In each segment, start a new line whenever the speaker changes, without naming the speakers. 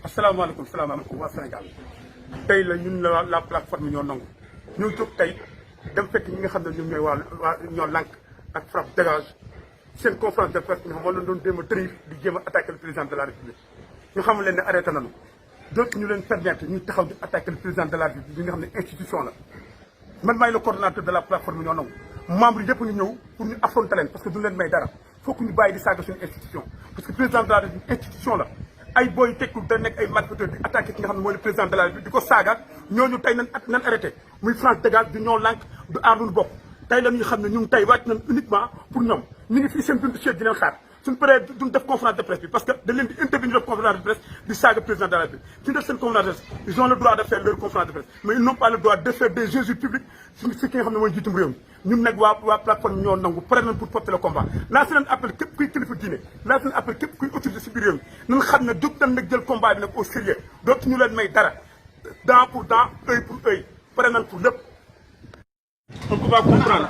asalaamaaleykum salaamaaleykum waa Sénégal tey la ñun la plateforme ñoo nangu ñoo jóg tey dem fekk ñi nga xam ne ñoom ñooy waa ñoo lànk ak FRAPP dégage seen conférence de presse bi nga xam moom la doon jéem a tërir di jéem a attaquer le président de la république ñu xamal leen ne arrêté nañu dootu ñu leen permettre ñu taxaw di attaquer le président de la république bi nga xam ne institution la man maay le coordonnateur de la plateforme ñoo nangu membre yëpp ñu ñëw pour ñu affronter leen parce que duñu leen may dara fokk ñu bàyyi di saaga suñu institution parce que président de la république institution la ay booy tekkul da nekk ay malfaiteurs di attaqué ki nga xam ne mooy le président de la République di ko saaga ñooñu tey nan arrêté muy France dégage du ñoo lànk du aar luñu bokk tey la ñuy xam ne ñun tey wàcc nañ uniquement pour ñoom ñu ngi fii seen buntu siège di leen xaar suñu paree duñ def conférence de presse bi parce que dañ leen di intervenir def conférence de presse di saaga président de la République suñu def seen conférence de presse ils ont le droit de faire leur conférence de presse mais ils n'ont pas le droit de faire des injures publiques si ki nga xam ne mooy jiitum réew mi ñun nag waa plateforme ñoo nangu pare nañ pour porter le combat laa si leen appel képp kuy kilifa diine laa si leen appel képp kuy autorité si biir réew mi nañ xam ne jóg nañ nag jël combat bi nag au sérieux dootu ñu leen may dara dent pour dent œil pour œil pare nañ pour lépp. On peut pas comprendre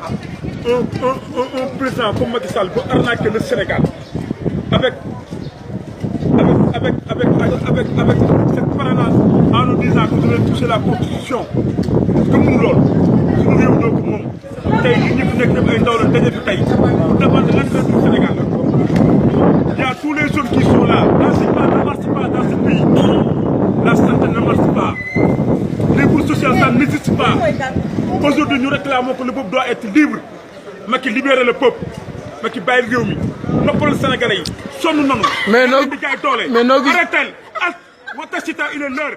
un président comme Macky Sall bu arnaquer le Sénégal avec cette paranoïa en nous disant que nous allons toucher la constitution gëmuñu loolu suñu réew ñoo ko moom tey ñi fi nekk ñëpp ay ndaw la daje fi tey pour demander l'intérêt du Sénégal. Il y a tous les jeunes qui sont là. La santé ne marche pas dans ce pays. La santé ne marche pas. Les bourses sociales, ça n'existe pas. Aujourd'hui, nous réclamons que le peuple doit être libre. Macky libérer le peuple. Macky bàyyi réew mi noppal Sénégalais yi sonn nañu. mais noo arrêté Watachita il est l'heure.